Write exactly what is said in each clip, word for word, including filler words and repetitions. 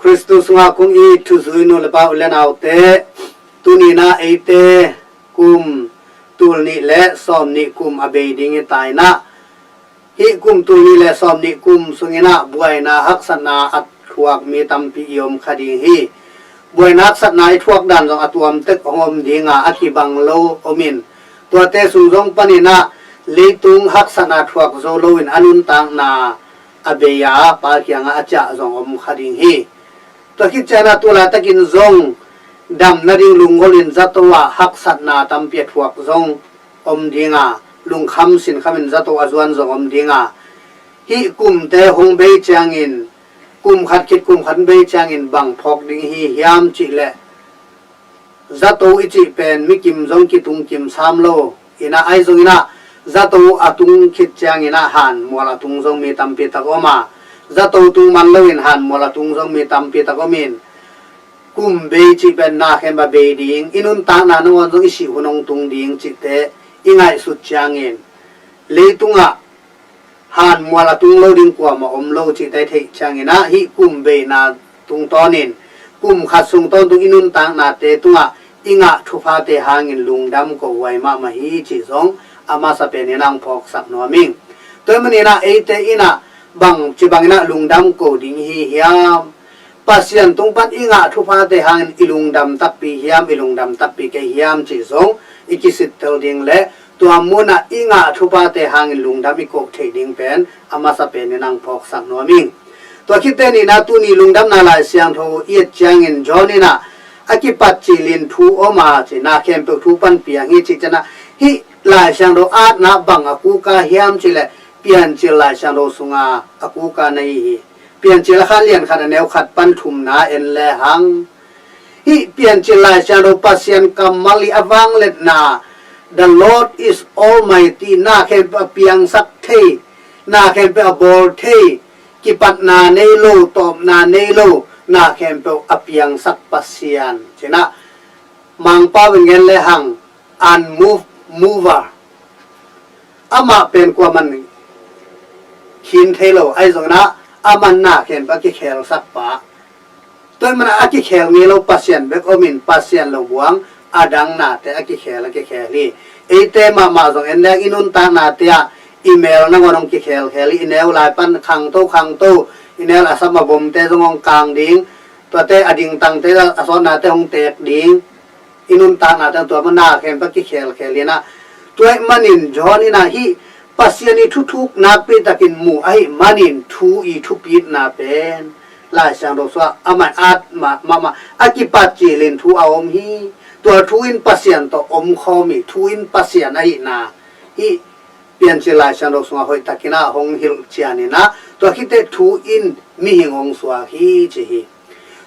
Khristu sungah kong it thuzui nu le pa u le naute, tuni-in ah eite kum tul nih le sawm nih kum a bei ding hi ta-in ah, hih kum tul nih le sawm nih kum sungin ah buaina haksatna a thuak mi tampi i om kha ding hi. Buaina haksatna i thuak dan zong a tuam tek hong om ding a, a kibang lo om in, tuate sung zong panin ah leitung haksatna thuak zo loin a nuntakna a bei a, Pa kiangah a ciah zong om kha ding hi. Tua khit ciangin ah tu laitakin zong dam nading lunggulh in zato ah haksatna tampi a thuak zong om ding a, lungkham sinkhamin zato a zuan zong om ding a, hih kumte hong bei ciangin, kum khat khit kum khat bei ciangin bang phawk ding hi hiam cih leh, zato i cih pen mi kim zong kitung kim sam lo in ah, ahi zongin ah zato a tung khit ciangin ah han mual a tung zong mi tampi tak om a, zato tung man loin han mual a tung zong mi tampi tak om in, kum bei cih pen na khempeuh a bei ding, i nuntakna nangawn zong i sih hun hong tung ding cihte i ngaihsut ciangin, leitungah han mual a tung lo ding kuamah om lo cihte i theih ciangin ah, hih kum beina tungtawnin kum khat sung tawntung i nuntaknate tungah i ngah thuphate hangin lungdam ko huai mahmah hi cih zong a masa penin ah hong phawksak nuam ing. Tua ahih manin ah eite in ah bangci bangin ah lungdam ko ding hi hiam? Pasian tung pan i ngah thuphate hangin i lungdam takpi hiam, i lungdam takpi kei hiam cih zong i kisittel ding le tua munah i ngah thuphate hangin lungdam i koh theih ding pen a masa penin ah hong phawksak nuam ing. Tua khit teh ni-in ah tuni Lungdamna Lai Siangtho i et ciangin John in ah a kipat cilin thu om a, ci, na khempeuh thu pan piang hi cih ciangin ah, hih Lai Siangtho atna bang a kuka hiam cih leh Piancil Lai Siangtho sunga a kuka na hi hi. Piancil a khat lian khat a neu khat pan thumna en lehang, hih Piancil Lai Siangtho Pasian kammal i a vangliatna, "The Lord is Almighty," na khempeuh a piangsak thei, na khempeuh a bawl thei, kipatna nei lo, tawpna nei lo, na khempeuh a piangsak Pasian, ci-in ah Mangpau in gen lehang, unmoved mover. Amah pen kuaman khin thei lo, ahi zongin ah amah na khempeuh a kikhelsak pa. Tua ahih manin ah a kikhel ngei lo Pasian bek om in, Pasian lo buang a dang nate a kikhel, a kikhel hi. Eite mahmah zong en leng i nuntaknate ah i mel nangawn hong kikhelkhel hi. I neu lai pan khangto khangto, i neu a sam a bomte zong hong kang ding, tuate a dingtangte, a sawtnate hong teek ding, i nuntakna teng tua mana khempeuh kikhelkhel in ah, tua ahih manin John in ah hih Pasian i thuthuk nakpi takin mu ahih manin thu i thupitna pen Lai Siangtho sungah amah at mahmah, a kipat cilin thu a om hi. Tua thu in Pasian tawh omkhawm hi. Thu in Pasian ahihna hih Piancil Lai Siangtho sungah hoih takin ah hong hilh ciangin ah, tua khit teh thu in mihing hong suak hi, ci hi.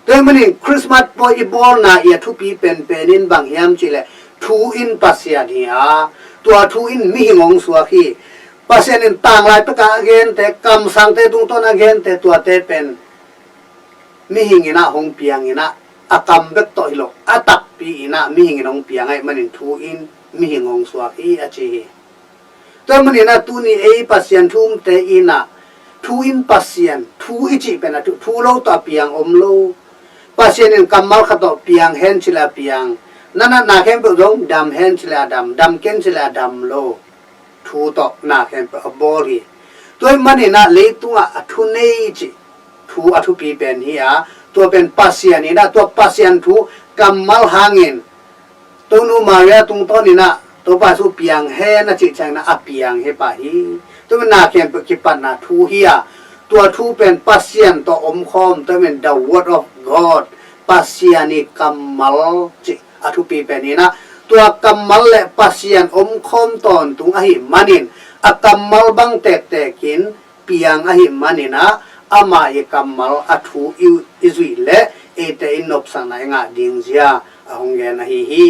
Tua ahih manin Christmas pawi i bawlna i a thupi penpen in bang hiam cih leh thu in Pasian hi a, tua thu in mihing hong suak hi. Pasian in tanglai pek a a gente, kamsangte tungtawn a a gente, tuate pen mihing in ah hong piang in ah, a kam bek tawh hi lo, a takpi in ah mihing in hong piang ahih manin thu in mihing hong suak hi, a ci hi. Tua ahih manin ah tuni ei Pasian thu umte in ah, thu in Pasian, thu i cih pen a thu, thu lo tawh a piang om lo. Pasian in kammal khat tawh piang hen ci leh a piang. Na natna khempeuh zong dam hen ci leh a dam, dam ken ci leh a dam lo. Thu tawh na khempeuh a bawl hi. Tua ahih manin ah leitungah a thu nei cih thu a thupi pen hi a, tua pen Pasian in ah, tua Pasian thu kammal hangin Tonu Maria tungtawn in ah Topa Jesu piang hen a cih ciangin ah a piang hi pah hi. Tua ahih manin na khempeuh kipatna thu hi a, tua thu pen Pasian tawh omkhawm, tua ahih manin the Word of God, Pasian i kammal cih a thupi pen in ah, tua kammal le Pasian omkhawm tawntung ahih manin a kammal bang tektek in piang ahih manin ah, ama i kammal a thu i, i zuih leh eite in nopsakna i ngah ding zia a hong gen ahi hi.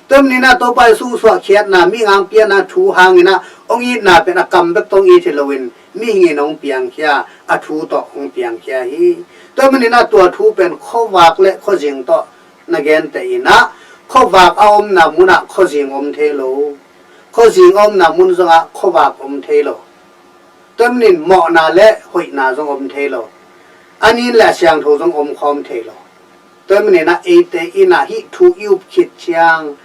Tua ahih manin ah Topa Jesu suahkhiatna, mihing piakna thu hangin ah hong itna pen a kam bek tawh hong it hi loin mihing in hong piangkhia, a thu tawh hong piangkhia hi. Tua ahih manin ah tua thu pen khuavak le khuazing tawh na gente in ah, khuavak a omna munah khuazing om thei lo, khuazing a omna mun zongah khuavak om thei lo. Tua ahih manin mawhna le hoihna zong om thei lo. a nin le a siangtho zong om khawm thei lo. Tua ahih maninah eite inah hih thu i up khit ciang,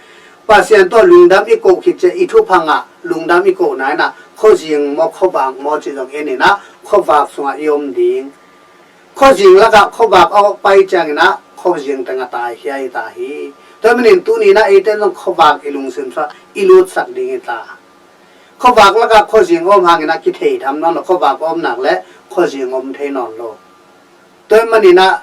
Pasian tawh lungdam i koh khit ciang, i thupha ngah lungdam i kohna inah khuazing maw khuavak maw cih zong en inah khuavak sungah i om ding. Khuazing lakah khuavak a awk pai cianginah khuazing teng a taikhia hi ta hi. Tua ahih manin tuni inah eite zong khuavak i lungsim sungah i lutsak ding hi ta. Khuavak lakah khuazing om hanginah kithei tham nawn lo, khuavak om nak le khuazing om thei nawn lo. Tua ahih maninah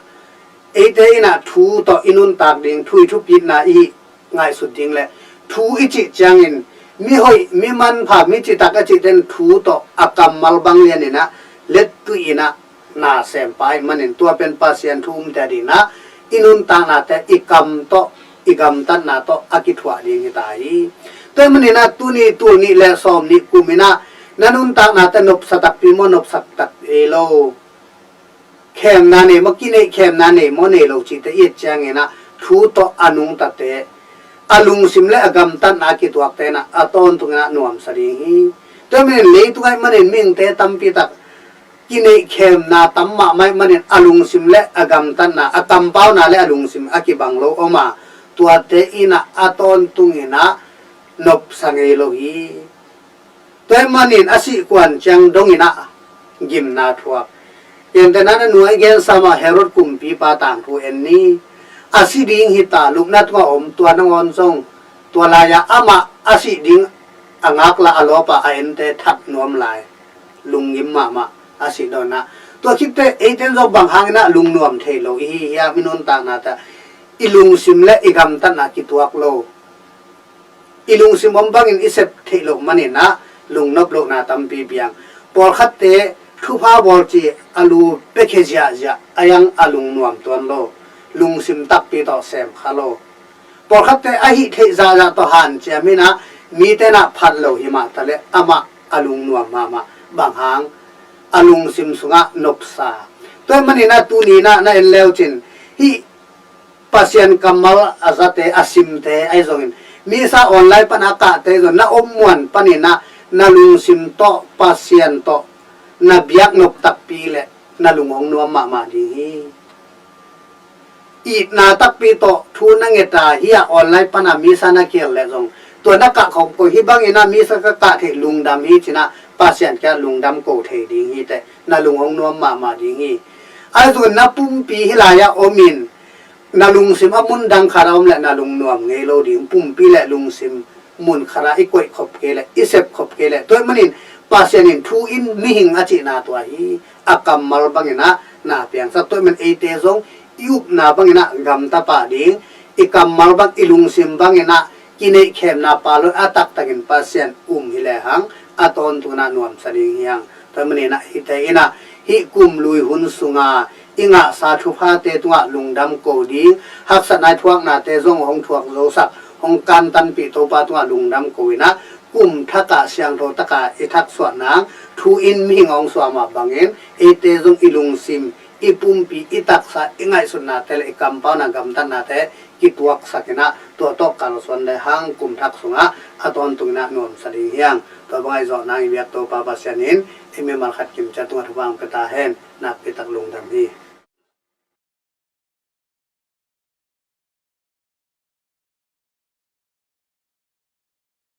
eite inah thu tawh i nuntak ding, thu i thupitna i ngaihsut ding le thu i cih ciangin mi hoih, mi manpha, mi citak a cihte in thu tawh a kammal bang lianinah lettuih inah na sem pah ahih manin tua pen Pasian thu umte adinah i nuntaknate i kam tawh, i gamtatna tawh a kithuah ding hi ta hi. Tua ahih maninah tuni tul nih le sawm nih kum inah na nuntaknate nopsa takpi maw, nopsa takpi ei lo, khemna nei maw, kineih khemna nei maw, nei lo cihte i et cianginah thu tawh a nungtate, a lungsim le a gamtatna a kituakte inah a tawntunginah nuamsa ding hi. Tua ahih manin leitung ahih manin mihingte tampi tak kineih khemna tam mahmah ahih manin a lungsim le a gamtatna, a kampauna le a lungsim a kibang lo om a, tuate inah a tawntunginah nopsa ngei lo hi. Tua ahih manin a sih kuan ciang donginah gimna thuak. Gentehna na nuai gensa mah Herod kumpipa tangthu en ni. A si ding hi ta, lupna tungah om, tua nangawn zong tua lai-ah amah a sih ding a ngaklah a lawpah a ente that nuam lai. Lunggim mahmah a sih dawnah. Tua khitteh eite in zong bang hanginah lungnuam thei lo i hi hiam, i nuntaknate i lungsim le i gamtatna kituak lo. I lungsim om bangin i sep theih loh maninah lungnop lohna tampi piang. Pawlkhatte thupha bawl ci a lu piakhia ziahziah a yang a lungnuam tuan lo. Lungsim takpi tawh sem kha lo. Pawlkhatte a hih theih zahzah tawh hanciam inah mite inah phat lo hi mah taleh amah a lungnuam mahmah, bang hang a lungsim sungah nopsa. Tua ahih maninah tuni inah na en leucin hih Pasian kammal a zate, a simte ahi zongin, misa online pan a kahte zong na om muan paninah na lungsim tawh, Pasian tawh na biak nop takpi le na lung hong nuam mahmah ding hi. Itna takpi tawh thu na ngeta hi a, online pana misa na kial leh zong tua na kah khawng ko hi banginah misa ka kah theih lungdam hi cinah Pasian kiangah lungdam ko thei ding hi teh, na lung hong nuam mahmah ding hi. Ahi zongin na pumpi hih lai-ah omin na lungsim a mun dang khat a om leh na lungnuam ngei lo ding, pumpi le lungsim mun khat ah i koih khop kei leh, i sep khop kei leh. Tua ahih manin Pasian in thu in mihing a cihna tua hi. A kammal banginah na piangsak, tua ahih manin eite zong i upna banginah gamta pah ding, i kammal bang, i lungsim banginah kineihkhemna pah lo a taktakin Pasian um hi lehang a tawntunginah nuamsa ding hi hang. Tua ahih maninah eite inah hih kum lui hun sunga i ngahsa thuphate tungah lungdam ko ding, haksatna i thuaknate zong hong thuak zosak, hong kantanpih Topa tungah lungdam ko inah kum thakah siangtho takah i thaksuah nang thu in mihing hong suah mah bangin eite zong i lungsim, i pumpi, i taksa, i ngaihsutnate le i kampauna gamtatnate kituaksak inah tua tawh kalsuan lehang kum thak sungah a tawntunginah nuamsa ding hi hang. Tua bangah i zawh nang i biak Topa Pasian in i mimal khat kimciat tungah thupha hong pia ta hen. Nakpi tak lungdam hi.